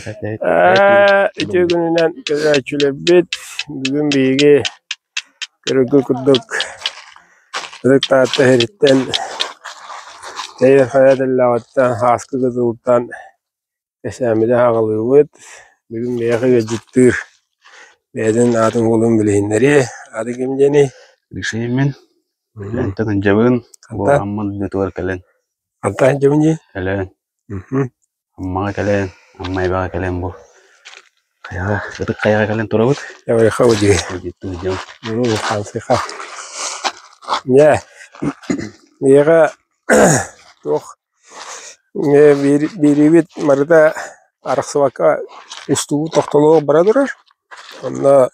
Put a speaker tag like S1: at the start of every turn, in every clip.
S1: Үтүө күнүнэн көрөөччүлэрбит, бүгүн биһиги көрөргүт курдук Ытык Таатта сириттэн Тэйэр хайа тэллэҕиттэн Һааскы кытылыттан кэпсээммитин аҕалыыбыт. Бүгүн миэхэ ыалдьыттыыр бэйэтин аатын уолун билиһиннэриэ. Аата ким диэний?
S2: Алексей мин. Өлөөнтөн ылдьабын. Бу
S1: Хантан?
S2: Амма дойдутугар кэлэн.
S1: Хантан сылдьабын дии?
S2: Өлөөн. Аммаҕа кэлэн, Амма Эбэҕэ кэлэн бу хайаҕа, ытык хайаҕа кэлэн турабыт.
S1: Эвриха дии.
S2: Ыалдьыттыы сылдьабын.
S1: Хансыха. Дьэ, миэхэ туох биэриибит барыта арахсыбакка устуу тохтолуох бара турар. Онно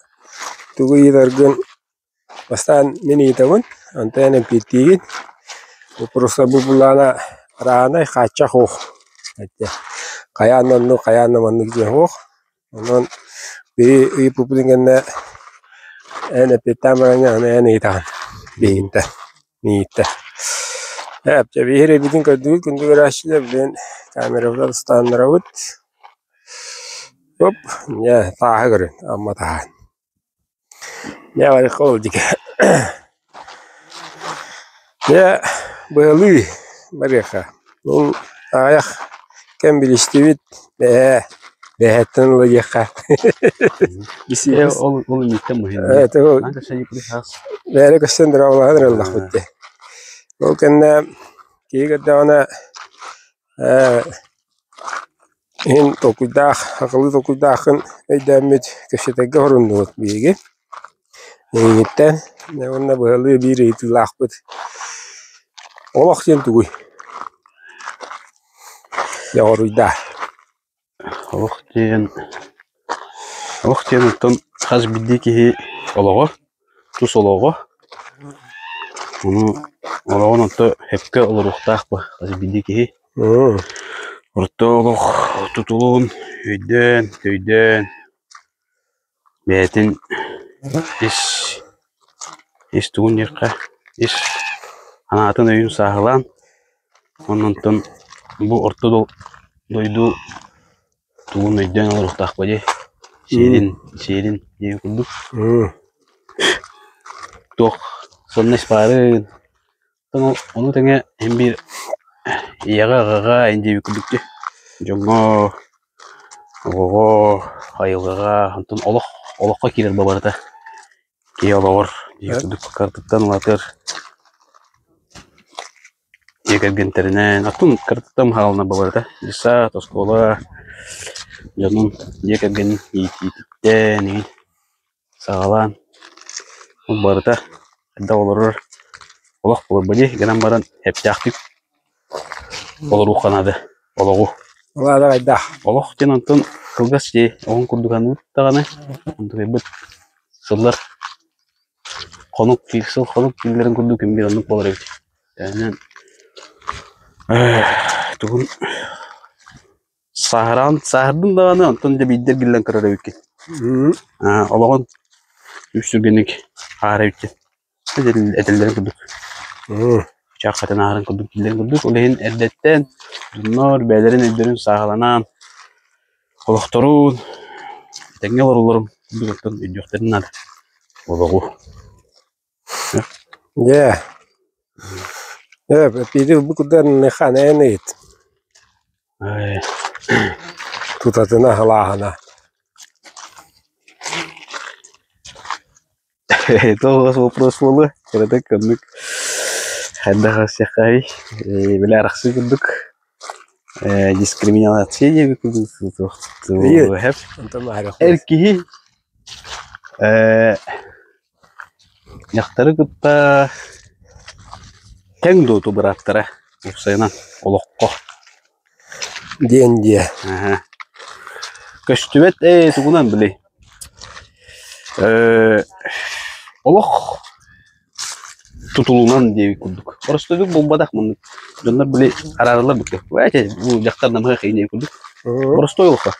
S1: тугу ыйытаргын Бастаан мин ыйытабын, онтон эн эппиэттиигин. Просто бу былаана арааһынай хааччах суох. Хайаан да оннук, хайаан да маннык диэн суох. Онон биһи ыйыппыппытын кэннэ эн эппиэттээн бараҥҥын аны эн ыйытаҕын биһигиттэн, миигиттэн. Ээ, дьэ биһи эрэйбитин көрдүгүт күндү көрөөччүлэр, билигин камерабытын устааннарабыт. Оп, дьэ тааһы көрүн, Амма тааһын. Дьэ Дьэ быһалыы барыаха. Мин аҕыйах кэм билистибит бэһээ бэһээттэн ыла диэххэ.
S2: Ол ол инниттэн быһыылаах.
S1: Бэйэлэрэ көстөн дорооболоһон эрэ ыллахпыт дии. Ол кэннэ киһи көрдөҕүнэ ээ Иһин толкуйдаах, акылыы толкуйдааххын өйдөөммүт кэпсэтэргэ оруннубут биһиги. Эйигиттэн уонна быһалыы биир ыйытыылаахпыт. Олох диэн тугуй? Дьоҕуруйдаа.
S2: Олох диэн олох диэн оттон хас биирдии киһи олоҕо, тус олоҕо. Ону олоҕун онто сөпкө олоруохтаах бу хас биирдии киһи. Орто олох тутулун өйдөөн, төйдөөн, бэйэтин ис ис тугун диэххэ, ис санаатын өйүн сааһылаан, уонна онтон бу орто дойду тугун өйдөөн олоруохтаахпа дии, сиэрин, сиэрин диэн курдук. Туох сонно испаарын Ону тэҥэ эн биир ийэҕэ-аҕаҕа эн диэбит курдук дии дьоҥҥо, оҕоҕо, айылҕаҕа онтон олох олоххо киирэр бу барыта киһи олоҕор диир курдук кыратыттан улаатар дьиэ кэргэнтэринэн оттон кыратыттан хаалына бу барыта детсад, оскуола дьонун дьиэ кэргэнин иитиититтэн игин Саҕалаан ол барыта хайдах олорор олох буолар дии гынан баран эптээхтик олоруохха наада олоҕу.
S1: Улаата хайдах?
S2: Олох диэн онтон кылгас дии оҕоҥ курдук саныыр даҕаны онтукайбыт сыллар хонук сыл хонук дииллэрин курдук күн биир оннук буолар эбит. Тээнэн тугун Сааһыраан сааһырдым даҕаны, онтон дьэ биирдэ эргиллэн көрөр эбиккин. Аа, олоҕун үс түргэнник ааһар эбиккин. Этэллэрин курдук. Чаах хатан ааһарын курдук дииллэрин курдук. Ол иһин эрдэттэн дьоннор бэйэлэрин өйдөрүн сааһыланан, олохторун этэҥҥэ олороллорун курдук оттон өйдүөхтэрин наада олоҕу.
S1: Дьэ, эппиэти ылбыт курдук ханаан ыйыт. Тутатына аһылааһына.
S2: Это у вас вопрос буолуо. Кыратык оннук хайдах ылсыаххай били арахсыы курдук дискриминация диэбит курдук Эр киһи Дьахтары кытта тэҥ дуоту бырааттара уопсайынан олоххо
S1: Диэн диэ.
S2: Аһа. Көстүбэт ээ тугунан били олох тутулунан диэбит курдук. Боростуойдук буолбатах маннык дьоннор били араараллар букка. Бу дьахтар намыһах иһин курдук. Боростуой олоххо.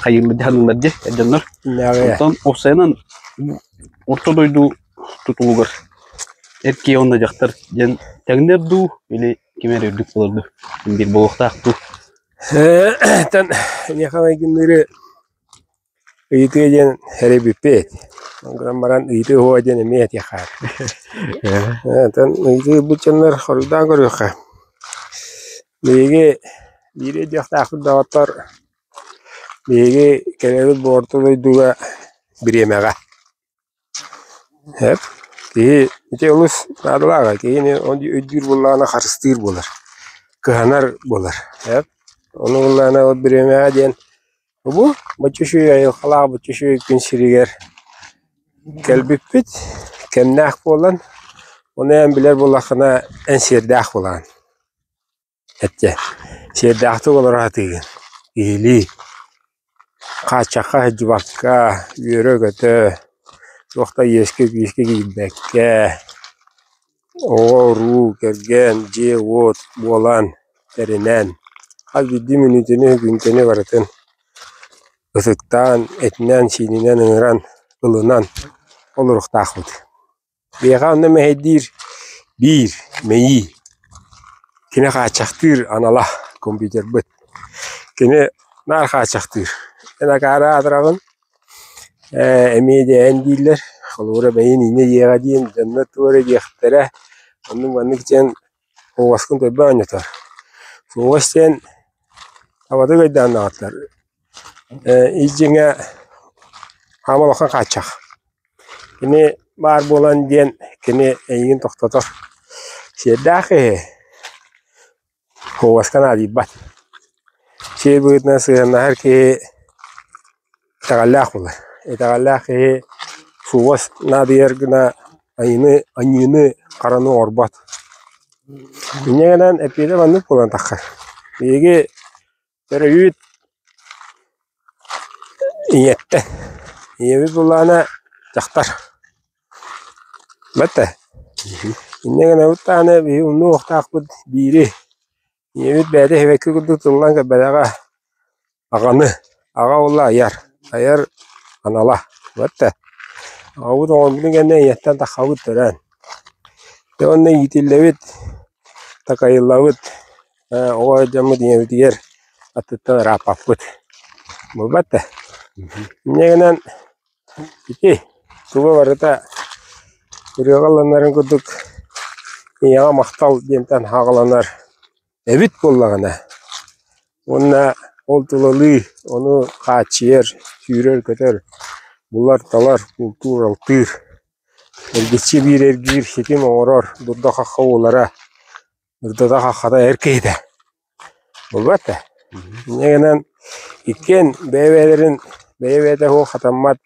S2: Хайыыллар дьаһаныыллар дии эр дьоннор. Онтон уопсайынан орто дойду тутулугар эр киһи уонна дьахтар диэн тэҥнэр дуу или ким эрэ үрдүк буолар дуу биир буолуохтаах дуу?
S1: Оттон эйиэхэ майгынныыры ыйытыа диэн эрэйбиппит. Ол гынан баран ыйытыы уһуо диэн эмиэ этиэххэ. Оттон ыйытыы ылбыт дьоннор хоруйдаан көрүөххэ. Биһиги биири өйдүөхтээхпит доҕоттор, биһиги кэлэбит бу орто дойдуга бириэмэҕэ. Эп киһи ити олус наадалаах киһини өйдүүр буоллаҕына харыстыыр буолар, кыһанар буолар эп ону буоллаҕына ол бириэмэҕэ диэн бу бачча үчүгэй айылҕалаах бачча үчүгэй күн сиригэр кэлбиппит кэмнээх буолан ону эн билэр буоллаххына эн сиэрдээх буолаҕын. Эттэ, сиэрдээхтик олоро сатыыгын, киһилии, хааччахха сылдьыбакка, үөрэ-көтө, туох да иэскэ-күүскэ киирбэккэ, оҕо-уруу, кэргэн, дьиэ-уот буолан, тэринэн, хас биирдии мүнүүтэни, күнтэни барытын ытыктаан, этинэн-сиининэн ыҥыран, ылынан олоруохтаахпыт. Биһиэхэ онно мэһэйдиир биир мэйии, кини хааччахтыыр анала компьютербыт. Кини наар хааччахтыыр. Эн акаары аатыраҕын, ээ эмиэ диэн дииллэр, холобура бэйин инньэ диэҕэ диэн дьоннор тугу эрэ диэхтэрэ, оннук-маннык диэн уоскун көрбө оонньотор. Суоҕас диэн табатык өйдөөн даҕаттар. Ээ ис дьиҥэ хаама улахан хааччах. Кини баар буолан диэн кини эйигин тохтотор. Сиэрдээх киһи куоҕаска наадыйбат. Сиэр быһыытынан сыһыаннаһар киһи итэҕэллээх буолар. Итэҕэллээх киһи суоҕас наадыйар гына айыыны, аньыыны, хараны оҥорбот. Инньэ гынан эппиэтэ маннык буолан таххар. Биһиги Төрөппүт ийэттэн, ийэбит былаана дьахтар. Бата инньэ гынабыт даҕаны биһиги умнуохтаахпыт биири, ийэбит бэйэтэ сибэкки курдук тыллаан кэлбэтэҕэ аҕаны, аҕа уола айар, айар анала бата. Аҕабыт оҥорбутун кэннэ ийэттэн таххабыт төрөөн. Дьэ уонна иитиллэбит, такайыллабыт Оҕо дьоммут ийэбитигэр аттыттан ырааппаппыт. Буолбат да. Инньэ гынан ити туга барыта ырыаҕа ылланарын курдук ийэҕэ махтал диэнтэн хааланар эбит буоллаҕына уонна ол тулалыы ону хааччыйар, сүүрэр-көтөр, булар-талар, бултуур-алтыыр, эргиччи биир эргиир ситим оҥорор дурда-хахха уулара Ырдата хаххата эр киһитэ буолбат да. Инньэ гынан иккиэн бэйэ-бэйэлэрин бэйэ-бэйэтэ суох хатаммат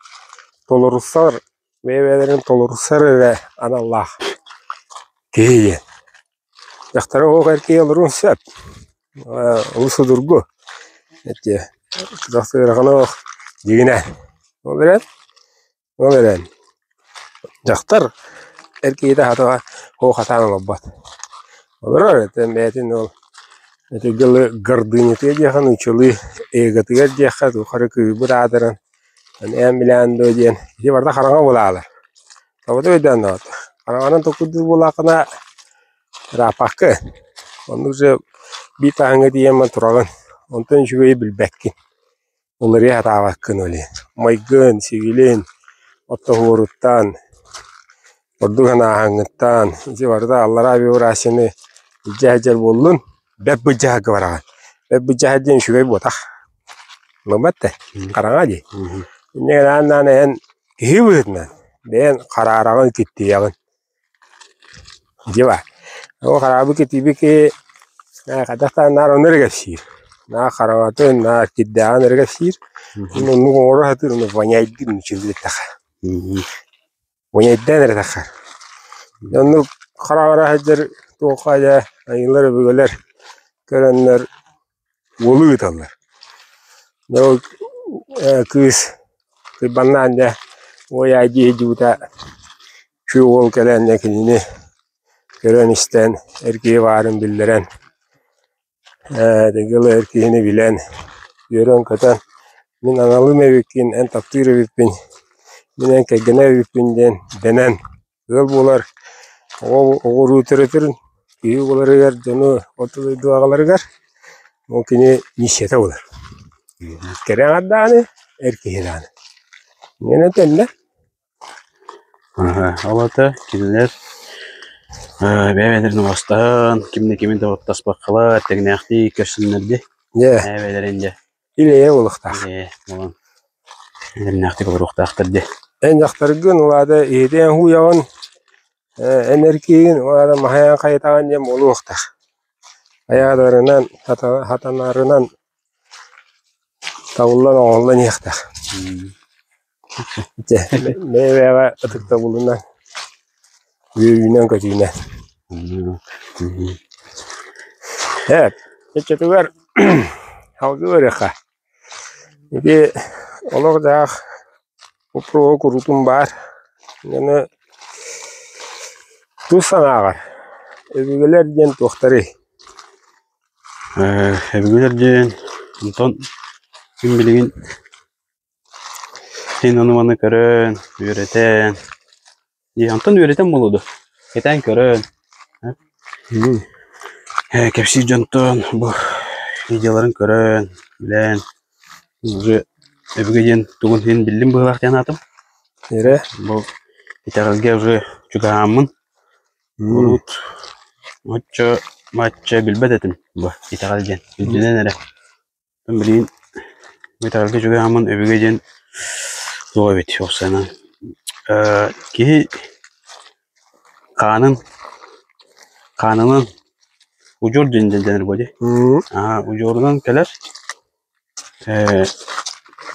S1: толорусар бэйэ-бэйэлэрин толорусар эрэ аналлаах киһи диэн. Дьахтара суох эр киһи олоруон сөп. Олус судургу. Эти ыарахана суох дьиҥинэ. Ол эрэн Ол эрэн, дьахтар эр киһитэ хатаҕа суох хатаан олорбот. Олорор этэ бэйэтин ол ити дылы гордынятыгар диэххэ нууччалыы эготыгар диэххэ туох эрэ кыыһырбыт аатыран эн билээн дуо диэн ити барыта хараҥа буолаалар. Тоҕото өйдөөн даҕаны хараҥанан толкуйдуур буоллаххына ырааппаккын. Оннук же биир таһымҥа тиийэн баран тураҕын, онтон үчүгэйи билбэккин. Уларыйа сатаабаккын ол иһин майгын, сигилин, оттоһуоруттан, ордук санааһыҥҥыттан ити барыта аллараа вибрацияны илдьэ сылдьар буоллун, бэрт былдьаһарга бараҕын. Бэрт былдьаһар диэн үчүгэй буотах. Ылыммат да, хараҥа дии. Инньэ гынан эн киһи быһыытынан бэйэҥ хараараҕын, киттийэҕин. Дьиба, ол хараабы кэтиибит киһи хайдах да наар ону эрэ кэпсиир. Наар хараҥатын, наар кирдээҕин эрэ кэпсиир. Онно оннук оҥоро сатыыр, ону воняйдыыр нууччалыы эттэххэ. Воняйдаан эрэ таххар. Оннук хараҥара сылдьар туохха дьэ айыылар өбүгэлэр көрөннөр уолу ыыталлар. Дьэ ол кыыс кыйбаннаан дьэ уой-аай дии сылдьыбыта Үчүгэй уол кэлэн кинини көрөн-истэн, эр киһи баарын биллэрэн, дылы эр киһини билэн, үөрэн-көтөн, мин аналым эбиккин, эн таптыыр эбиппин, мин эн кэргэнэ эбиппин диэн дэнэн ыал буолар оҕо оҕо-уруу төрөтөрүн, киһи буоларыгар, дьону орто дойду аҕаларыгар. Ол кини миссията буолар. Кэрэ аҥардааны, эр киһи даҕаны. Инньэ төннө.
S2: Ол аата кинилэр бэйэ-бэйэлэрин убастаһан, кимнэ кими да уоттаспаккалар, тэҥнээхтии көрсүннэрди.
S1: Дьэ,
S2: Бэйэ-бэйэлэрин дьэ
S1: ил-эйэ буолуохтаах.
S2: Ил-эйэ буолан эрэмнээхтик олоруохтаахтар дии.
S1: Эн дьахтаргын ол аата иһитиэн һууйаҕын, эн эр киһигин ол аата маһайан хайытаҕын диэн буолуохтаах. Айаатарынан, хатанарынан табыллан оҥоһуллан иһиэхтээх. Дьэ, бэйэ-бэйэҕэ ытыктабылынан, үөрүүнэн-көтүүнэн. Ээ, оччотугар салгыы барыахха. Ити олох-дьаһах боппуруоһа куруутун баар. Аны тус санааҕар өбүгэлэр диэн туохтарый?
S2: Өбүгэлэр диэн онтон мин билигин син ону-маны көрөн, үөрэтэн Дии, онтон үөрэтэн буолуо дуо? Кэтээн көрөн, кэпсиир дьонтон бу видеоларын көрөн, билэн, уже өбүгэ диэн тугун иһин биллим быһыылаах диэн аатым.
S1: Эрэ
S2: Бу итэҕэлгэ уже чугаһааммын, урут оччо мачча билбэт этим бу итэҕэл диэн, үрдүнэн эрэ. Билигин итэҕэлгэ чугаһааммын өбүгэ диэн туох эбит уопсайынан киһи хаанын хаанынан удьуор диэн дэнэр буо дии удьуорунан кэлэр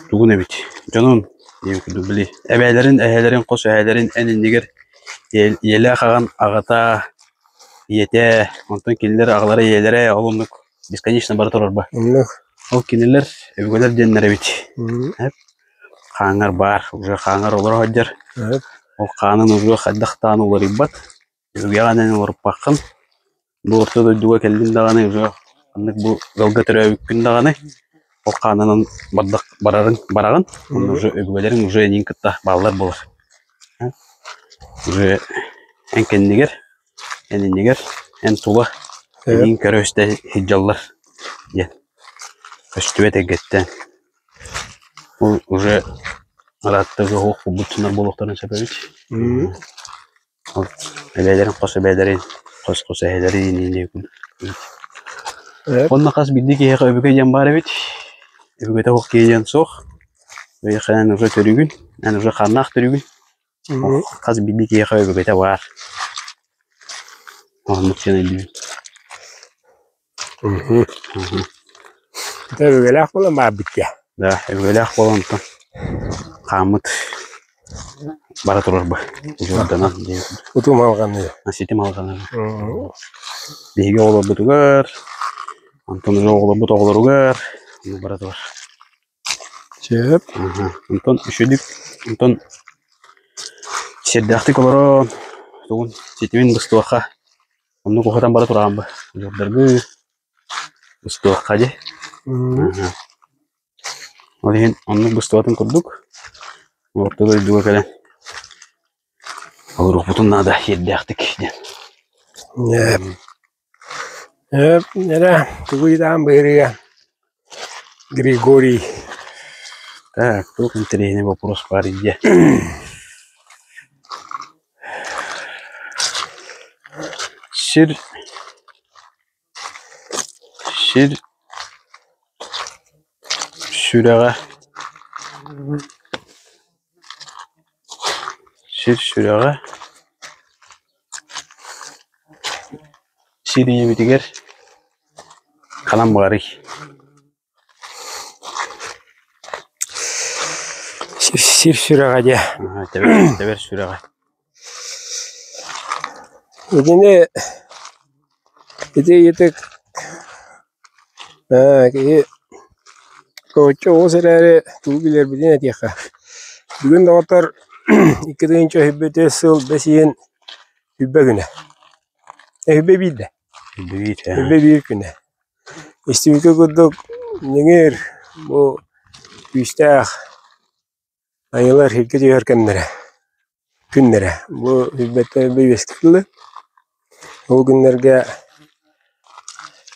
S2: тугун эбит дьонун диэн курдук били эбээлэрин эһээлэрин хос эһээлэрин эн иннигэр ийэлээх аҕан аҕата ийэтэ онтон кинилэр аҕалара ийэлэрэ ол оннук бесконечно бара турар ба.
S1: Оннук.
S2: Ол кинилэр өбүгэлэр диэннэр эбит. Хааҥҥар баар, уже хааҥҥар олоро сылдьар. Ол хаанын уже хайдах даҕаны уларыйбат. Өбүгэҕэ эн уларыппаккын. Бу орто дойдуга кэллин даҕаны уже ханнык бу ыалга төрөөбүккүн даҕаны ол хаанынан бардах барарын бараҕын. Онно уже өбүгэлэриҥ уже эйигин кытта бааллар буолар. Уже эн кэннигэр Эн иннигэр, эн тула эйигин көрө-истэ сылдьаллар диэн көстүбэт эйгэттэн. Ол уже ыраатта суох булбутсунар буолуохтарын сөп эбит. Ол эбээлэрин хос эбээлэрин, хос-хос эһэлэрин иниэ Онно хас биирдии киһиэхэ өбүгэ диэн баар эбит. Өбүгэтэ суох киһи диэн суох. Эйиэхэ эн уже төрүүгүн, эн уже хааннаах төрүүгүн. Хас биирдии киһиэхэ өбүгэтэ баар. Оннук диэн өйдүүбүн.
S1: Ити өбүгэлээх буолан баарбыт дии.
S2: Да, өбүгэлээх буолан онтон хааммыт бара турар бу. Удьуорданан диэн.
S1: Утум алҕаныы.
S2: Ситим алҕанар. Биһиги оҕолорбутугар, онтон уже оҕолорбут оҕолоругар бара турар.
S1: Сөп.
S2: Онтон үчүгүйдүк, онтон сиэрдээхтик олорон, тугун ситимин быстыахха, оннук уһатан бара тураҕын бу, удьуордаргыы быстыахха дии. Ол иһин оннук быстыбатын курдук, орто дойдуга кэлэн олоруохпутун наада сиэрдээхтик диэн.
S1: Эрэ тугу ыйдаан быһырыа Григорий
S2: Так, туох интэриэһинэй вопрос баар дии. Сир сир сүрэҕэ сир сүрэҕэ Сир ийэбитигэр ханан баарый?
S1: Сир сүрэҕэ диэ.
S2: Тэбэр, тэбэр сүрэҕэ.
S1: Итини ити ыйытык киһи Оччо оҕус эрээри тугу билэрбитин этиэххэ. Бүгүн доҕоттор 2023 сыл бэс ыйын Үбэ күнэ. Үбэ биирдэ. Үбэ биир күнэ. Истибиккэ курдук ньиҥир бу күүстээх айылар сиргэ түһэр кэмнэрэ, күннэрэ. Бу үбэттэн үбэ үөскэтиллэр. Ол күннэргэ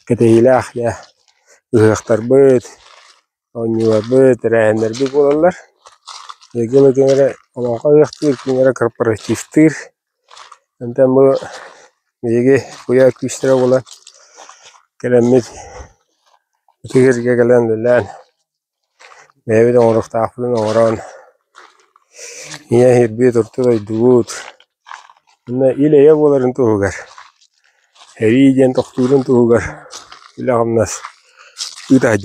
S1: кэтэһиилээх дьэ. Ыһыахтарбыт, оонньууларбыт, тэрээһиннэрбит буолаллар. Эйгэл ким эрэ олоҥхо ыһыахтыыр, ким эрэ корпоративтыыр. Онтон бу биһиги куйаар күүстэрэ буолан кэлэммит ытык сиргэ кэлэн үлэлээн бэйэбит оҥоруохтаахпытын оҥорон ийэ иһирбит орто дойдубут уонна ил-эйэ буоларын туһугар, сэрии диэн тохтуурун туһугар үлэ-хамнас ыыта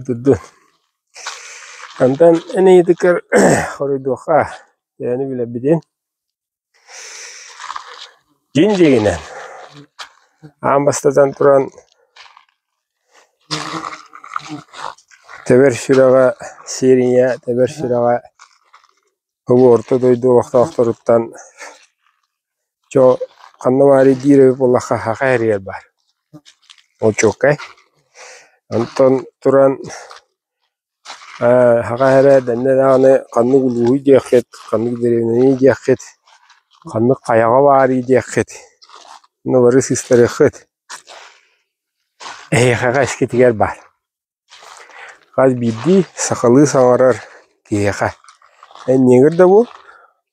S1: сылдьабыт. Онтон эн ыйытыккар хоруйдуохха, бэйэни билэрбитин. Дьиҥ дьиҥинэн, аан бастатан туран Тэбэр сүрэҕэ сиэрийэ, тэбэр сүрэҕэ бу орто дойду олохтоохторуттан чо ханна баарый диир эбит буоллахха саха эрийэр баар. Ол чуолкай. Онтон туран саха эрэ дэннэ даҕаны ханнык улууһуй диэххит, ханнык дэриэбинэний диэххит, ханнык хайаҕа баарый диэххит, онно бары сыыстарыаххыт. Эһиэхэҕэ искитигэр баар. Хас биирдии сахалыы саҥарар киһиэхэ эн ньиэгир да буол,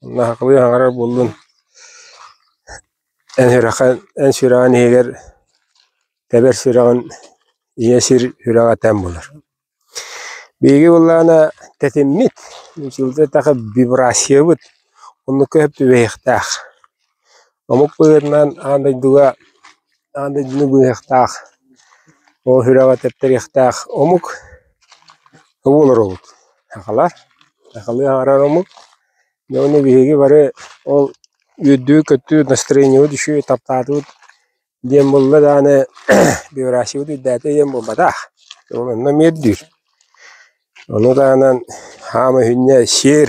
S1: онно сахалыы саҥарар буоллун эн сүрэххин эн сүрэҕин иһигэр тэбэр сүрэҕин ийэ сир сүрэҕэ тэҥ буолар. Биһиги буоллаҕына тэтиммит, эттэххэ вибрациябыт оннукка сөп түбэһиэхтээх. Омук быһыытынан аан дойдуга аан дойдуну быыһыахтаах, ол сүрэҕи тэптэриэхтээх омук буолар Сахалар, сахалыы аҥарар омук. Дьэ уонна биһиги бары ол үөрдүү-көттүү настроениебыт үчүгэй, таптаатыбыт диэн буолла даҕаны вибрациябыт үрдээтэ диэн буолбатах. Ол онно эмиэ үрдүүр. Ону таһынан хаама үһүнньэ сиэр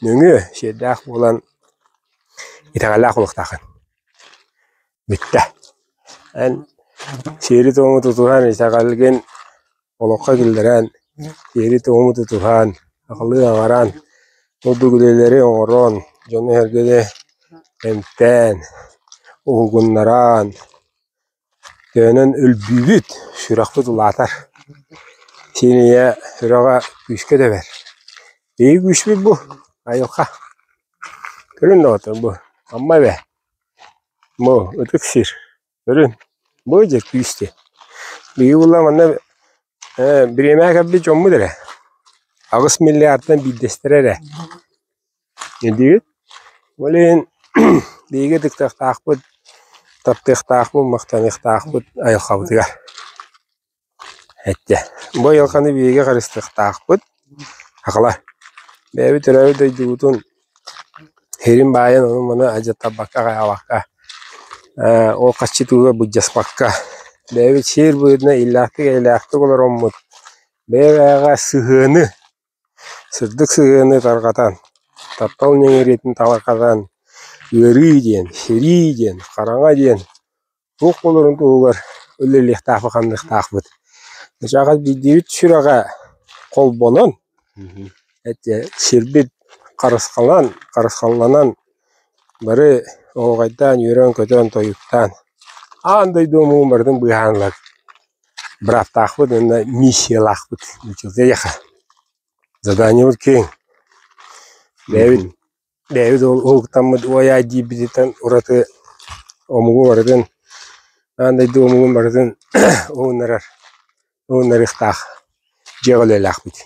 S1: нөҥүө сиэрдээх буолан итэҕэллээх буолуохтааххын. Бүттэ. Эн сиэри-туому тутуһан итэҕэлгин олоххо киллэрэн, сиэри-туому тутуһан, аҕалыы аҥаран, курдук үлэлэри оҥорон, дьону-сэргэни эмтээн, уһугуннаран, Төһөнөн өлбүүбүт, сүрэхпит улаатар. Син ийэ сүрэҕэ күүскэ тэбэр. Биһиги күүспүт бу, айылҕа. Көрүн доҕоттор бу, Амма эбэ. Бу ытык сир. Көрүн, бу дьэ күүс диэн. Биһиги буолла манна бириэмэҕэ кэлбит дьоммут эрэ. 8 миллиардтан биирдэстэрэ эрэ. Диибит. Ол иһин биһиги ытыктыахтаахпыт, таптыахтаахпыт, махтаныахтаахпыт айылҕабытыгар. Эттэ. Бу айылҕаны биһиги харыстыахтаахпыт. Сахалар. Бэйэбит төрөөбүт дойдубутун сирин баайын ону-маны алдьаттарбакка, аҕайаабакка, ол харчы туһугар былдьаспакка, бэйэбит сиэр быһыытынан иллээхтик-эйэлээхтик олороммут, бэйэ-бэйэҕэ сыһыаны Сырдык сыһыаны тарҕатан, таптал ньэҥириитин тарҕатан, ыарыы диэн, сэрии диэн, хараҥа диэн туох буоларын туһугар үлэлиэхтээхпит-хамныахтаахпыт. Ычаҕас биирдиибит сүрэҕэ холбонон, сирбит харысхалан, харысхалланан бары оһуохайдаан, үөрэн-көтөн, тойуктаан аан дойду омугун барытын быыһаан ылар бырааптаахпыт уонна миссиялаахпыт эйиэхэ заданиебыт киэҥ бэйэбит бэйэбит уһуктаммыт уойаай диирбититтэн ураты омугу барытын аан дойду омугун барытын уһуннарар уһуннарыахтаах дьиэҕэ үлэлээхпит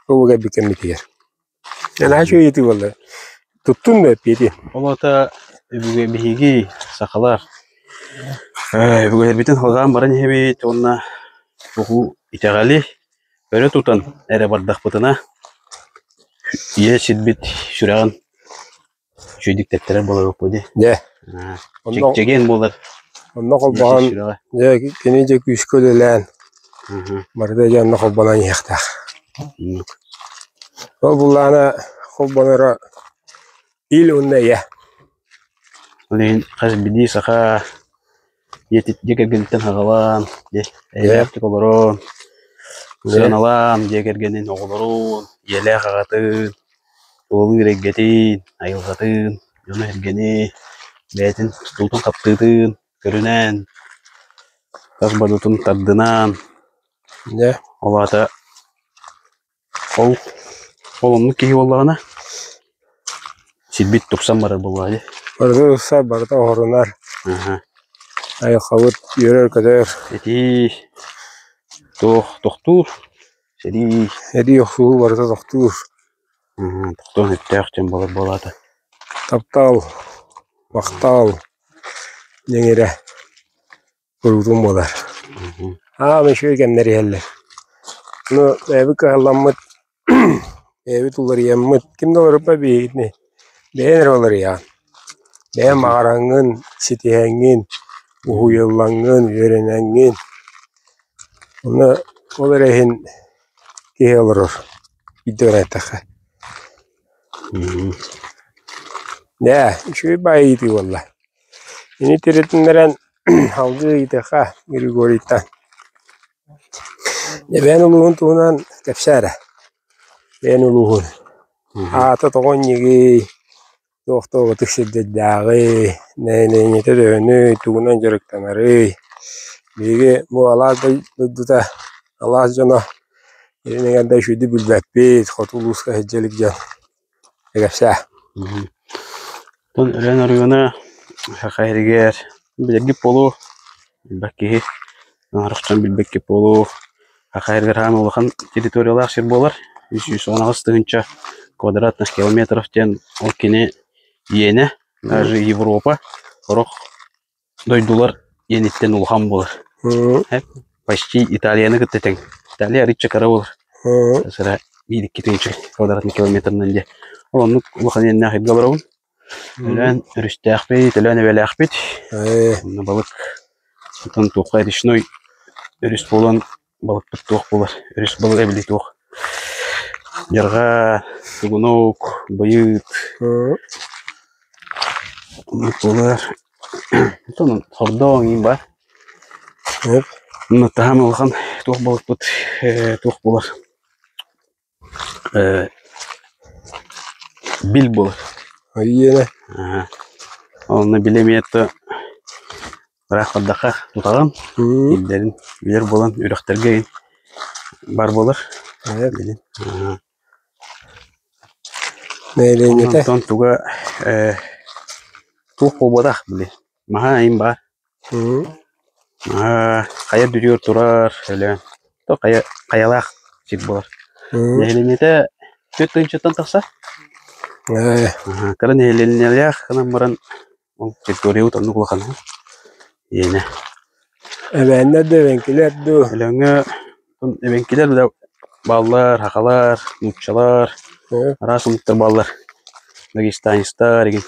S1: ол кэлбит кэммитигэр наһаа үчүгэй ыйытыы буолла туттун да эппиэти
S2: Ол аата өбүгэ биһиги сахалар өбүгэлэрбитин халҕаан баран иһэбит уонна тугу итэҕэли өрө тутан эрэ бардахпытына ийэ сирбит сүрэҕин үчүгэйдик тэптэрэр буолар дии.
S1: Дьэ
S2: Чэгиэн буолар
S1: онно холбоһон дьэ кини дьэ күүскэ үлэлээн барыта дьэ онно холбонон иһиэхтээх. Ол буллаҕына холбоноро ил уонна эйэ.
S2: Ол иһин хас биирдии саха дьиэ кэргэниттэн саҕалаан, эйэлээхтик олорон, сыаналаан дьиэ кэргэнин, оҕолорун, Ийэлээх аҕатын, тулалыыр эйгэтин, айылҕатын, дьону-сэргэни, бэйэтин тутуутун-хаптыытын көрүнэн, тас бодотун тардынан,
S1: Дьэ,
S2: ол аата ол ол оннук киһи буоллаҕына сирбит тупсан барар буоллаҕа дии.
S1: Барыта тупсар, барыта оһорунар.
S2: Аһа.
S1: Айылҕабыт үөрэр-көтөр.
S2: Ити туох тохтуур Сэрии
S1: Сэрии охсуһуу барыта тохтуур.
S2: Тохтуон сөптөөх дьон буолар буолаата.
S1: Таптал, махтал дьиҥирэ куруутун буолар. Аам үчүгэй кэмнэр иһэллэр. Ну, бэйэбит кыһалламмыт, бэйэбит уларыйаммыт, ким да уларыппат биһигини, бэйэҥ эрэ уларыйаҕын. Бэйэҥ баҕараҥҥын, ситиһэҥҥин, уһуйуллаҥҥын, үөрэнэҥҥин Онно ол эрэ иһин киһи олорор, биирдэ эттэххэ. Ээ, үчүгэй баайы ыйытыы буолла. Ини тиритиннэрэн салгыы ыйытыахха Григорьйтан. Эбээн улууһун туһунан кэпсээ эрэ. Эбээн улууһун. Аата тоҕо иннигий, Туох-туох ытык сирдэрдээҕий, нэһилиэнньэтэ төһөнүй, тугунан дьарыктанарый? Биһиги бу алаас дойдута, алаас дьоно илин эҥэрдэ үчүгэйдик билбэппит, хоту улууска сылдьа илик дьон. Кэпсээ.
S2: Оттон Өлөөн оройуона Саха сиригэр билэргит буолуо, элбэх киһи оҥорохтон билбэккит буолуо. Саха сиригэр хаһан улахан территориялаах сир буолар, 318 тыһыынча квадратных километров диэн ол кини иэнэ, даже Европа сорох дойдулар иэниттэн улахан буолар. Почти Италияны кытта тэҥ. Италия арыычча кыра буолар. Сыра биир-икки тыһыынча квадратный километрынан диye. Ол оннук улахан иэннээх сиргэ олоробун. Өлөөн өрүстээхпит, Өлөөн эбэлээхпит. Онно балык оттон туохха речной өрүс буолан балыкпыт туох буолар, өрүс балыга эбили туох. Дьарҕаа, тугунок, быйыт оннук буолар. Оттон хордоон иин баар. Онно таһаан улахан туох балыкпыт туох буолар Бил буолар.
S1: Иэнэ.
S2: Онно били эмиэ ыраах бардахха тутаҕын, илдэрин билэр буолан үрэхтэргэ бар буолар. Билин.
S1: Нэһилиэнньэтэ.
S2: Онтон туга туох буолбатах били. Маһа айым баар. Хайа дүрүөр турар, өлөөн. Хайа хайалаах сир буолар. Нэһилиэнньэтэ 4 тыһыынчаттан тахса. Кыра нэһилиэнньэлээх гынан баран ол территориябыт оннук улахан иэнэ.
S1: Эбээннэр да эбэҥкилэр дуу?
S2: Өлөөҥҥө эбэҥкилэр да бааллар, сахалар, нууччалар, араас омуктар бааллар. Дагестанецтар игин.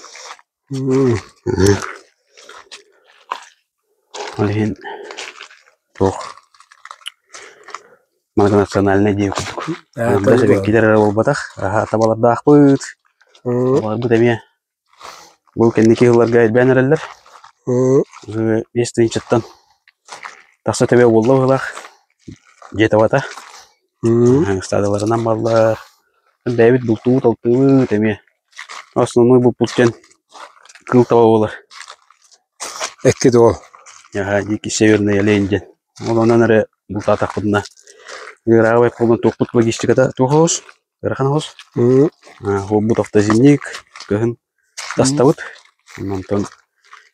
S2: Ол иһин туох многонациональнай диэн курдук. Аҥардас эбэҥкилэр эрэ буолбатах, аһа табалардаахпыт. Табаларбыт эмиэ бу кэнники сылларга элбээн эрэллэр. 5 тыһыынчаттан тахса төбө буолла быһыылаах. Дьиэ табата. Ыстаадаларынан баллар. Бэйэбит бултуубут-алтыыбыт эмиэ. Основной булпут диэн кыыл таба буолар.
S1: Эккит уол.
S2: Аһа, дикий северный олень диэн. Ол онон эрэ бултаатахпытына ыыраабай буолан туохпут логистиката туох оҕус, ыарахан оҕус. Уолбут автозимник, кыһын тастабыт. Онтон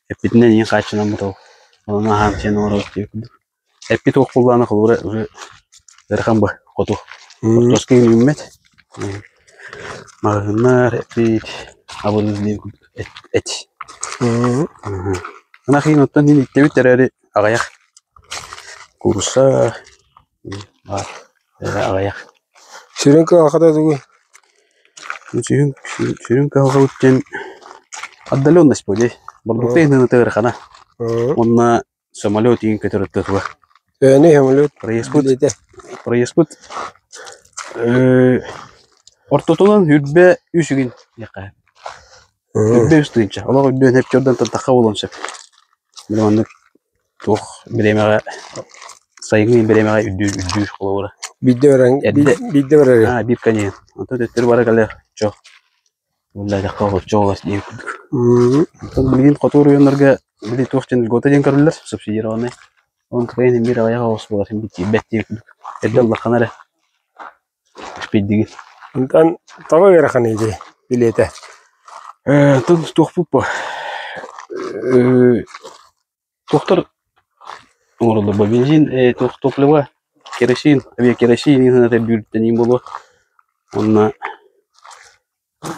S2: эппитинэн иин хааччынаммыт ол. Онон аһаан сиэн олоробут диэбит курдук. Эппит уох буоллаҕына холобура уже ыарахан бу хоту. Хортуоска үүммэт. Маҕаһыыннар эппит абырыыр диэн курдук эт. эт. Ынах иин оттон иин иттэбит эрээри аҕыйах. Куурусса баар аҕыйах.
S1: Сүрүн кыһалҕата тугуй?
S2: Сүрүн сүрүн кыһалҕабыт диэн отдаленность буолуой. Бордукта иһин ыарахана. Уонна самолет иин көтөр аттатыга.
S1: Төһөнүй самолет
S2: Проездпыт
S1: билиэтэ?
S2: проездпыт ортотунан үрбэ үс үгүн диэххэ. Үрбэ үс тыһыынча. Олох үрдүөн хепчордан тахха буолуон сөп. Били маннык туох бириэмэҕэ сайыҥҥы бириэмэҕэ үрдүүр үрдүүр холобура.
S1: Биирдэ баран
S2: Эрдэ
S1: биирдэ барар
S2: аа биир конеһын. Онтон төттөрү бара кэлэр чох. Уллаатахха оччо олос диэн курдук. Онтон билигин хоту оройуоннарга били туох диэн льгота диэн көрүллэр, субсидированный. Онон кыайан биир аҕыйах оҕус буолар син тиийбэт диэн курдук. Эрдэ ыллаххына эрэ испэйдигин.
S1: Онтон тоҕо ыарахан ити билиэтэ?
S2: Э, онтон туохпут бу? Э, туохтар оҥороллор бу? Бензин, э, туох топливо, керосин, авиакеросин иһин бүүрдэниин буолуо. Уонна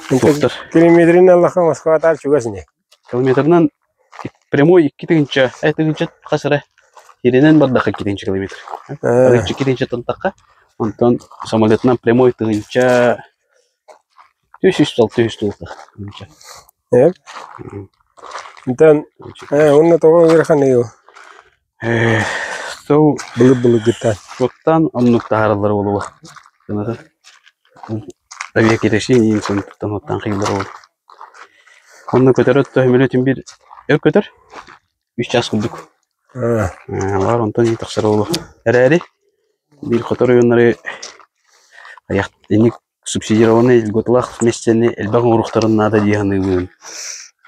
S2: туохтар
S1: Километрин аллаха Москватаар чугас ини.
S2: Километрынан прямой 2 тыһыынча, тыһыынча хас эрэ сиринэн бардахха 2 тыһыынча километр. Арыыччы 2 тыһыынчаттан тахха. Онтон самолетынан прямой 1300-600 туолта. Тыһыынча.
S1: Э? Онтон уонна тоҕо ыарахан
S2: Э, сол
S1: былыр-былыргыттан.
S2: Суоттаан оннук таһаараллар буолуо. Сыаната авиакеросин иин туттан оттон хайыылар буолуо. Онно көтөр өттө сөмөлүөтүн биир өр көтөр 3 чаас курдук. Баар онтон ии тахсар буолуо. Эрээри биир хоту оройуоннары айах инник субсидированный льготалаах миэстэни элбэх оҥоруохтарын наада дии саныыбын.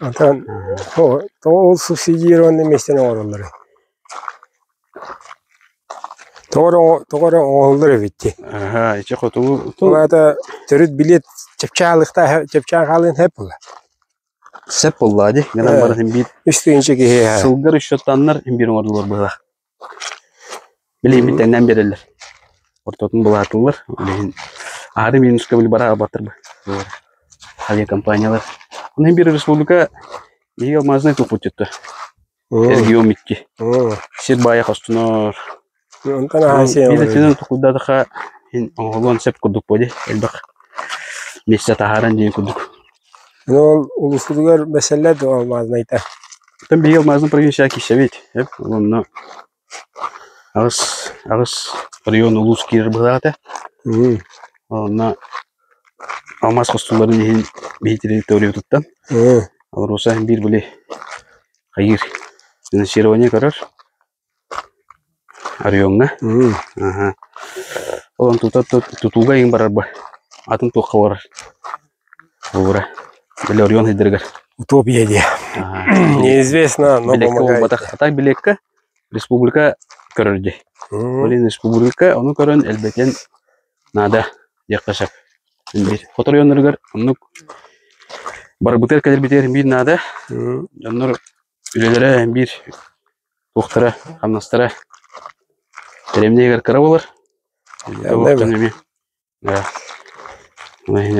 S1: Онтон тоҕо ол субсидированный миэстэни оҥороллоруй? Тоҕо эрэ оҥоһуллар эбит дии.
S2: Аха, ичи хотугу
S1: Ол аата төрүт билиэт чэпчээн чэпчээн хаалыан сөп буолла.
S2: Сөп буоллаҕа дии. Гынан баран син биир
S1: 3 тыһыынча киһи
S2: сылгар счеттаннар син биир оҥордулар быһыылаах. Билигин тэҥнээн биэрэллэр. Ортотун былаатыллар. Билигин аһары минуска били бара албаттар авиакомпаниялар. Онон биир республика биһиги алмазный туппут дьүттэ. Регион икки. Сир баайа хостонор.
S1: Онтон Азия
S2: Биир өттүнэн тукулдаатаха иһин оҥоһулуон сөп курдук буолуо элбэх миэстэ таһааран диэн курдук.
S1: Ну ол улуускутугар бэсэллэр дуо алмазнайта?
S2: Оттон биһиги алмазный провинция киирсэбит. Онно аҕыс район улуус киирэр быһыылаах этэ. Онно алмаас хостууларын иһин биһи территориябытыттан Алроса биир били хайыыр финансирование көрөр Орионҥа. Аха. Ол онтута тутууга иҥ барар бу. Атын туохха барар. Бура. Били Орион сыдырыгар.
S1: Утопия диye. Неизвестно, но
S2: Билиэккэ
S1: помогает.
S2: буолбатах. А так билиэккэ республика көрөр дии. Блин, республика ону көрөн элбэтиэн наада диэххэ сөп. Биир. Хоту оройуоннарыгар оннук барбытыгар кэлэрбитигэр биир наада. Дьоннор үлэлэрэ биир туохтара, хамнастара дэриэбинэ кыра буолар. Эмиэ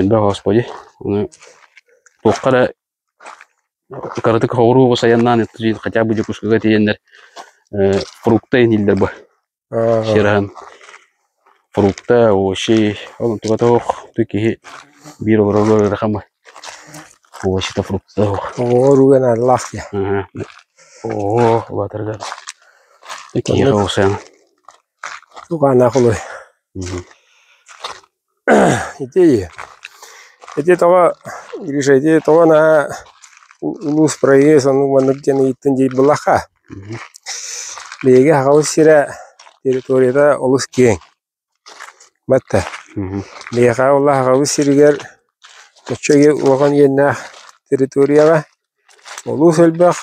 S2: элбэх господи. Ону туохха эрэ кыратык соҕуруу сайаннаан хотя бы Дьокуускайга тиийэннэр фрукта иһиллэр бу. Сир аһын фрукта, овощи, ол онтуга суох киһи биир олорорго ыарахан бу. Овощита, фрукта суох.
S1: Оҕо наадалаах дии.
S2: Оо, улаатарга киһиэхэ усайан.
S1: Туганаах олой. Ити ити тоҕо Гриша ити тоҕо наһаа улуус проезд оннук маннык диэн ыйыттын диир буллахха. Биһиги Сахабыт сирэ территорията олус киэҥ. Батта. Биһиэхэ ол Сахабыт сиригэр оччо улахан иэннээх территорияҕа олус элбэх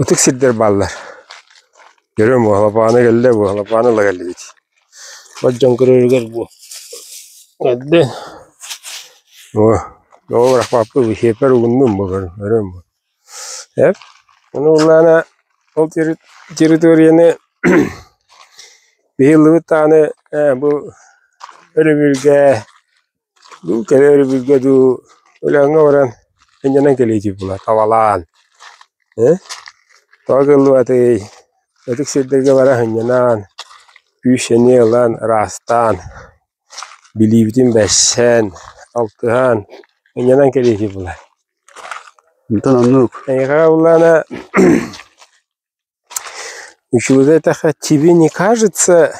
S1: Ытык сирдэр бааллар. Көрүөм Уһалапааны кэллэ, Уһалапааны ыла кэллибит. Бар дьон көрөрүгэр бу эрдэ оо тоҕо бырахпаппыт сиэппэр угуннум бу көрүөм бу. Эп ону ыллаана ол территорияны биһи ыллыбыт даҕаны ээ бу өрөбүлгэ Дуу кэлэ өрөбүлгэ дуу Өлөөҥҥө баран инньэнэн кэлиитий була табалаан ээ тоҕо кыаллыбатый ытык сирдэргэ бара сынньанан күүс-сэниэ ылан ыраастаан билиибитин бэссэн алтыһан инньэнэн кэлиитий була
S2: Онтон оннук
S1: Эйиэхэ буоллаҕына Үчүгэй эттэххэ тебе не кажется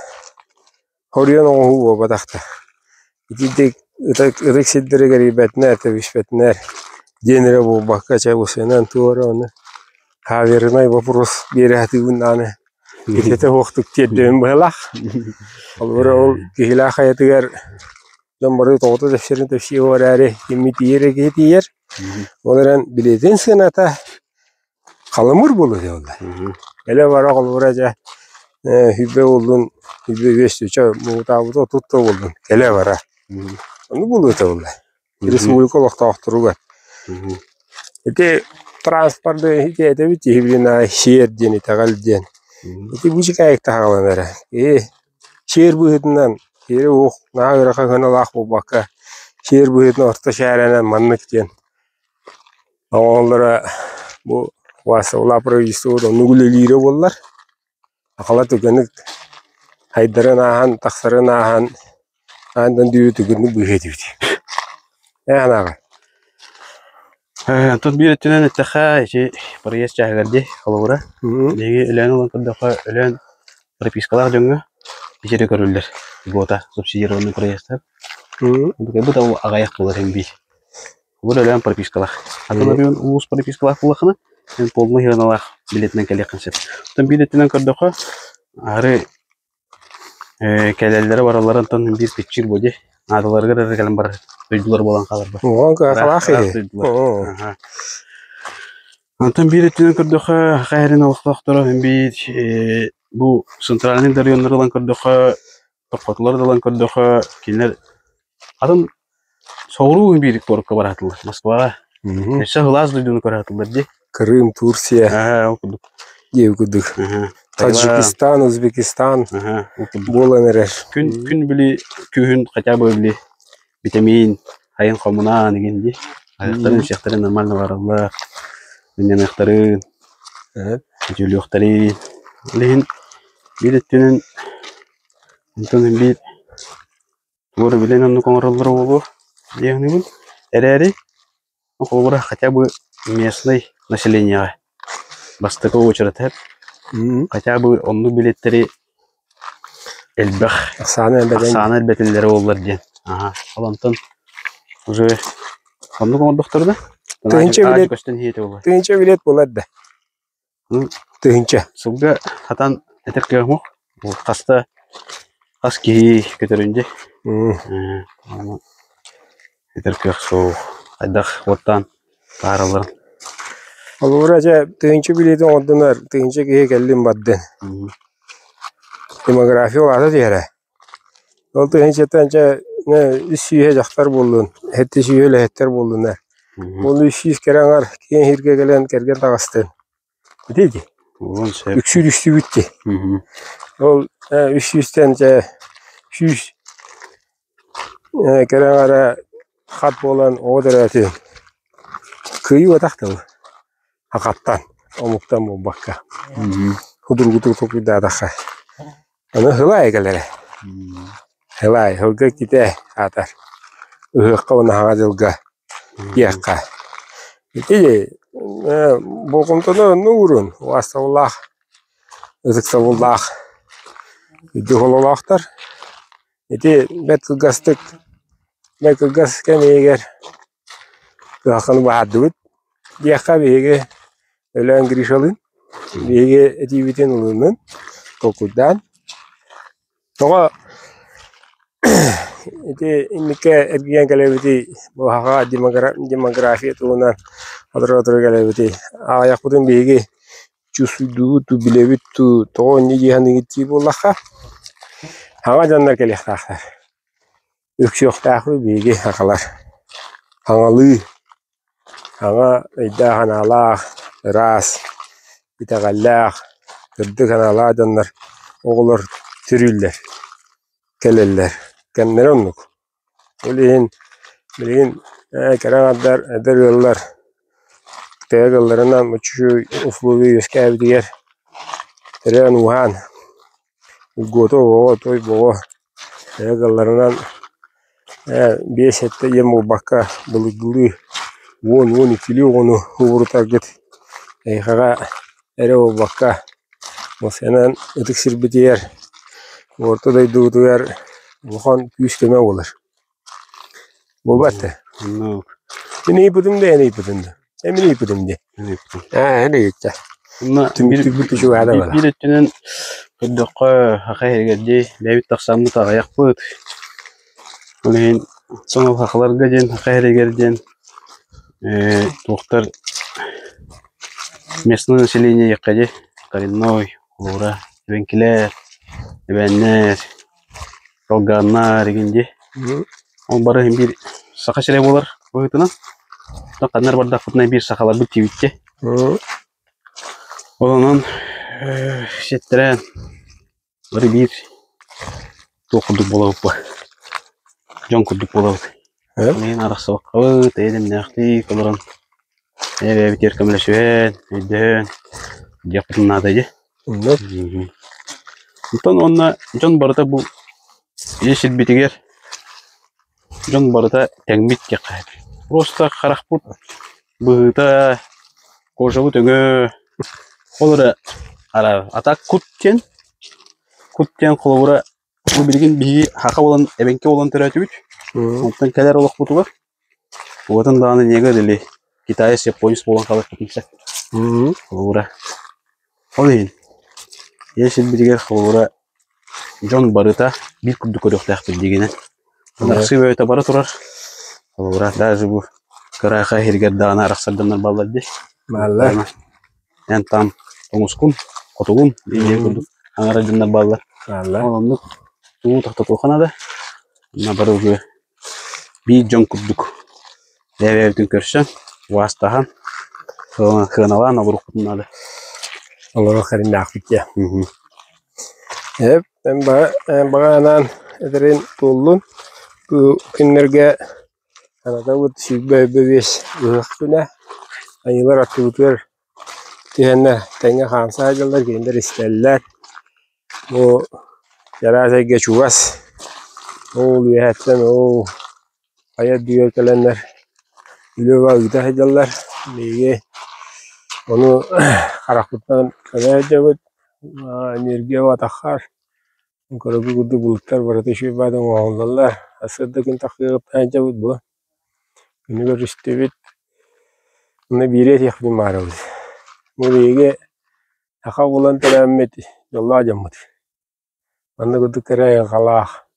S1: хоруйан оҥоһуу буолбатах да итинник ытык сирдэригэр ирбэтинэр тэбиспэтинэр диэн эрэ буолбакка чэ усуйанан туора ону кавернай вопрос биэрэ сатыыбын даҕаны. Ититэ суохтук тиэрдэбин быһыылаах. Холобура ол Киһилээх хайатыгар дьон бары тоҕото тэпсэрин тэпсиэ эрээри киммит тиийэр эрэ киһи тиийэр. Ол эрэн билиэтин сыаната халымыр буолуо этэ буолла. Элэ-бара холобура дьэ сүүрбэ буоллун, сүүрбэ биэс чэ муҥутаабыта 30 да буоллун кэлэ-бара. Ону буолуо этэ буолла. Республика олохтоохторугар. Ити транспорты ити этэбит киһи сиэр диэн итэҕэл диэн. Ити бу чикаайык таһаҕаланара. Киһи сиэр быһыытынан сиэри уох наһаа ыарахан сыаналаах буолбакка сиэр быһыытынан орто шаарынан маннык диэн оҥоһуллара бу Василий правительство оннук үлэлиирэ буоллар Сахалар түргэнник хайдарын ааһан, тахсарын ааһан, аан дойду түргэнник быыһыа этибит. Эн санааҕар?
S2: Онтон биир өттүнэн эттэххэ, ити проезд чааһыгар дии, холобура. Биһиги Өлөөн ылан көрдөххө, Өлөөн пропискалаах дьоҥҥо ити эрэ көрүллэр. Льгота, субсидированный проезтар. Бу да аҕыйах буолар эн биир. Бу да Өлөөн пропискалаах. Атын оройуон улуус пропискалаах буоллаххына, эн полный сыаналаах билиэтинэн кэлиэххин сөп. Оттон биир өттүнэн көрдөххө, аһары кэлэллэрэ бараллара онтон биир кыччыыр буо дии. Наадаларыгар эрэ кэлэн барар дойдулар буолан хаалар.
S1: Уон кыахалаах
S2: Ыраах
S1: киһи.
S2: дойдулар. Аха. Онтон биир өттүнэн көрдөххө, Саха сирин олохтоохторо биир бу центральный да районнары ылан көрдөххө, Тохтотулар да ылан көрдөххө, кинилэр атын соҕуруу биир куоракка бараатылар, Москваҕа. Өссө сылаас дойдуну көрө дии.
S1: Крым, Турция
S2: Аа, ол курдук.
S1: диэбит курдук.
S2: Аха.
S1: Таджикистан, Узбекистан
S2: Аха, ол курдук.
S1: буолан эрэр.
S2: Күн күн били күүһүн хотя бы били витамин, айын хомунаан игин дии. Айахтарын сиэхтэрин нормально бараллар. Сынньаныахтарын, үтүөлүөхтэрин. Ол иһин биир өттүнэн Онтон биир тугу эрэ билэн оннук оҥороллоро буолуо дии саныыбын. Эрээри, холобура, хотя бы местнай населениеҕа бастакы уочарата хотя бы оннук билиэттэри элбэх
S1: Ахсаана элбэтэн
S2: ахсаана элбэтиллэрэ буоллар диэн. Аһа, ол онтон уже оннук оҥордохторуна
S1: Тыһыынча билиэт
S2: көстөн иһиэ буолуо.
S1: Тыһыынча билиэт буолар да. Тыһыынча.
S2: Сылга хатан этэр кыаҕым суох. Хаста хас киһи көтөрүн дии. Ону этэр кыах суох. Хайдах уоттаан таһааралларын.
S1: Холобура дьэ тыһыынча билиэти оҥордунар, тыһыынча киһи кэллин бардын. Демография улаата түһэрэ. Ол тыһыынчаттан дьэ үс сүүһэ дьахтар буоллун, сэттэ сүүһэ үлэһиттэр буоллуннар. Ол үс сүүс кэрэ аҥар киэҥ сиргэ кэлэн кэргэн таҕыстын. Ити дии.
S2: Уон сөп.
S1: Үксүүр үстүбүт дии. Ол үс сүүстэн дьэ сүүс кэрэ аҥара хат буолан оҕо төрөөтүн. Кыайыы атах тыл. Хахаттан, омуктан буолбакка. Судургутук толкуйдаатахха. Аны сылаай кэлэрэ. Сылаай, сылга иккитэ аатар. Ыһыахха уонна Саҥа дьылга диэххэ. Ити болҕомтону онно уурун, убаастабыллаах, ытыктабыллаах үрдүк ололоохтор. Ити бэрт кылгастык, бэрт кылгас кэм иһигэр кыһалҕаны быһаардыбыт. Диэххэ биһиги Өлөөн Гришалыын биһиги этиибитин ылыннын, толкуйдаан. Тоҕо ити инникке эргийэн кэлэбитий балаһаҕа демография туһунан сотору-сотору кэлэбитий. Аҕыйахпытын биһиги чувствуйдуубут дуу, билэбит дуу, тоҕо инньэ дии саныыгыт дии буоллахха, саҥа дьоннор кэлиэхтээхтэр. Үксүөхтээхпит биһиги сахалар. Саҥалыы Саҥа өйдөөх-санаалаах, ыраас, итэҕэллээх, сырдык санаалаах дьоннор, оҕолор төрүүллэр, кэлэллэр. Кэмнэрэ оннук. Ол иһин билигин ээ кэрэ аҥардар, эдэр ыаллар төһө кыалларынан үчүгэй условия үөскээбитигэр төрөөн-ууһаан, угуота оҕоҕо, той боҕо төһө кыалларынан биэс-сэттэ ийэм буолбакка былыргылыы уон-уон иккилии оҕону уурутаргыт эйиэхэҕэ эрэ буолбакка осенан ытык сирбитигэр орто дойдубутугар улахан күүс-көмө буолар. Буолбат да? Мин ыйыппытым да эн ыйыппытым да? Эн мин ыйыппытым дии.
S2: Мин ыйыппытым.
S1: Аа эн ыйытта.
S2: Онно
S1: Түмүктүүрбүт үчүгэй
S2: биир өттүнэн Көрдөххө, саха иһигэр дии бэйэбит тахсаммыт аҕыйахпыт. Ол иһин сонун сахаларга диэн саха иһигэр диэн туохтар местное население диэххэ дии коренной, холобура, эбэҥкилэр, эбээннэр, долгааннар игин дии. Ол бары иһин биир саха сирэ буолар быһыытынан. Оттон ханна эрэ бардахпытына биир сахаларбыт тиийбиттэ. Ол онон сиэттэрэн бары биир туох курдук буолабыт бу дьон курдук буолабыт. Ол иһин арахсыбаккабыт, эйэ-дэмнээхтик олорон бэйэ-бэйэбитигэр көмөлөсүһэн, өйдөһөн диэхпитин наада дии. Онтон уонна дьон барыта бу ийэ сирбитигэр дьон барыта тэҥмит диэххэ сөп. Просто харахпыт быһыыта, кожабыт өҥө ол эрэ араар. А так кут диэн, кут диэн холобура бу билигин биһиги саха буолан, эбэҥки буолан төрөөтүбүт. Онтон кэлэр олохпутугар уотун даҕаны негр или китаец, японец буолан хаалыахпытын сөп. Холобура. Ол иһин ийэ сирбитигэр холобура дьон барыта биир курдук көрүөхтээхпит диигинэн. Арахсыы бөҕөтө бара турар. Холобура, даже бу кыраха иһиргэр даҕаны арахсарданнар бааллар дии.
S1: Бааллар.
S2: Эн там тоҥускун, хотугун диэн курдук аҥара дьоннор бааллар.
S1: Бааллар.
S2: Ол оннук тугу тохтотуохха наада. Онно бары уже биир дьон курдук бэйэ-бэйэбитин көрсөн, убаастаһан, сыаналаан олоруохпутун наада.
S1: Олоруох кэриҥнээхпит дии. Эп, эн баҕа анаан этэрин туоллун. Бу күннэргэ Санатабыт 25 ыһыах күнэ. Айыылар аттыбытыгар түһэннэр тэҥҥэ хаамса сылдьаллар, кинилэр истэллэр. Бу чараас эйгэ чугас. Ол үөһэттэн ол хайа үрдүгэр кэлэннэр үлэ-үлэ ыыта сылдьаллар. Биһиги ону харахпытынан көрө сылдьабыт. Энергия атаххар Көрөргө курдук бултар барыта үчүгэй баҕайы оҥоһуллаллар, сарсыарда күн тахсыаҕыттан сылдьабыт буо, күнү көрүстүбүт, онно биири этиэхпин баҕарабыт, бу биһиги саха буолан төрөөммүт дьоллоох дьоммут, маннык курдук кэрэ айылҕалаах,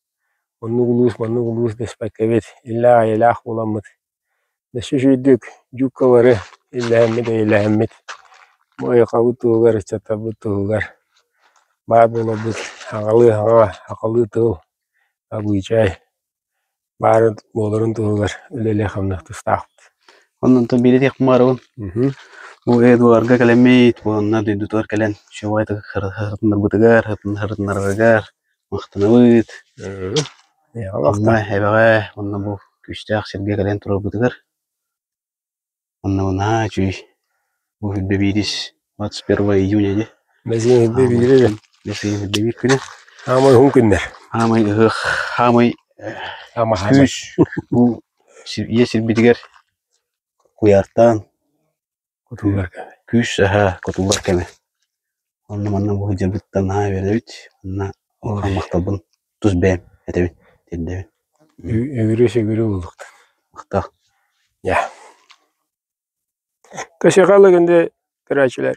S1: оннук улуус, маннык улуус дэспэккэбит, иллээх-эйэлээх буоламмыт Өссө үчүгэйдик дьууккалары иллэһэммит, эйэлэһэммит, бу айылҕабыт туһугар, ыччаттарбыт туһугар баар буоларбыт аҕалыы аҕа, сахалыы тыл, абыычай баар буоларын туһугар үлэлиэх-хамныах тустаахпыт.
S2: Онон биир этиэхпин баҕарабын. Бу Эдуарга кэлэммит уонна дойдутугар кэлэн үчүгэй сырытыннарбытыгар, сырытыннарарыгар махтанабыт. Онно эбэҕэ уонна бу күүстээх сиргэ кэлэн турарбытыгар онно наһаа үчүгэй бу сүүрбэ биирис 21 июня дии
S1: Бэсиин
S2: биир күнэ
S1: Хаамай уһун күннэр.
S2: Хаамай ыһыах хаамай күүс бу ийэ сирбитигэр куйаартаан
S1: Кутуллар кэмэ.
S2: Күүс аһа кутуллар кэмэ. Онно манна бу сылдьарбыттан наһаа үөрэбит. Онно улахан махталбын тус бэйэм этэбин, тиэрдэбин.
S1: Үгүрү-сүгүрү буолуохтун.
S2: Махтал.
S1: Дьэ. Көсөҕө ылыгын дии көрөөччүлэр.